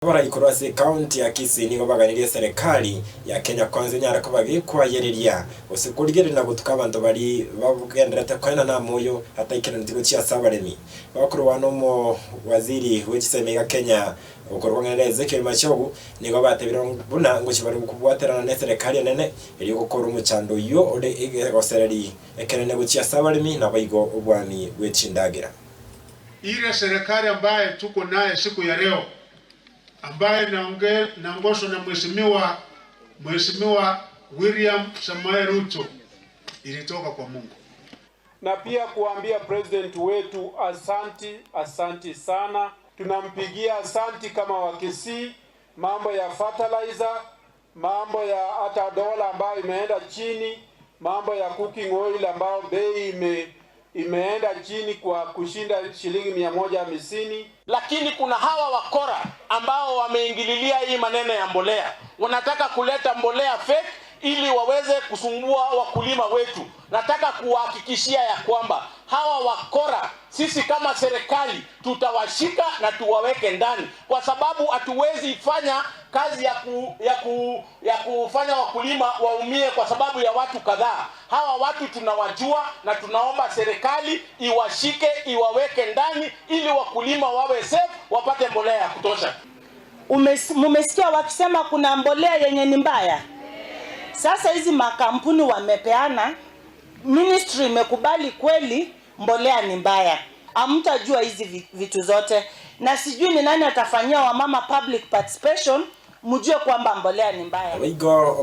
Abarai korwa ase ekaunti ya Kisii nigo baganirie eserekari ya Kenya Kwanza enyare koba gekwayereria gose korigereria na gotuka abanto baria bagendererete koenana amoyo ataikeraneti gochia ase abaremi. Bakorwa nomowaziri bwe chisemi iga Kenya okorokwa ng'a nere Ezekiel Machogu nigo batebire buna ngochia bare kobwaterana neserekari enene erio gokora omochando oyio ore egegosereri ekenene gochia ase abaremi naboigo obwami bwe chindagera. Ile serikali ambaye tuko naye siku ya leo ambaye naongozwa na Mheshimiwa William Samoei Ruto ilitoka kwa Mungu. Na pia kuambia president wetu asanti, asanti sana. Tunampigia asanti kama Wakisii, mambo ya fertilizer, mambo ya hata dola ambayo imeenda chini, mambo ya cooking oil ambayo bei imeenda chini kwa kushinda shilingi 150. Lakini kuna hawa wakora ambao wameingililia hii maneno ya mbolea, wanataka kuleta mbolea fake ili waweze kusumbua wakulima wetu. Nataka kuwahakikishia ya kwamba hawa wakora sisi kama serikali tutawashika na tuwaweke ndani, kwa sababu hatuwezi fanya kazi ya kufanya wakulima waumie kwa sababu ya watu kadhaa. Hawa watu tunawajua na tunaomba serikali iwashike, iwaweke ndani ili wakulima wawe safe, wapate mbolea ya kutosha. Mumesikia wakisema kuna mbolea yenye ni mbaya. Sasa hizi makampuni wamepeana, ministry imekubali kweli mbolea ni mbaya. Hamtajua hizi vitu zote, na sijui ni nani atafanyia wamama public participation, mjue kwamba mbolea ni mbaya. Igo.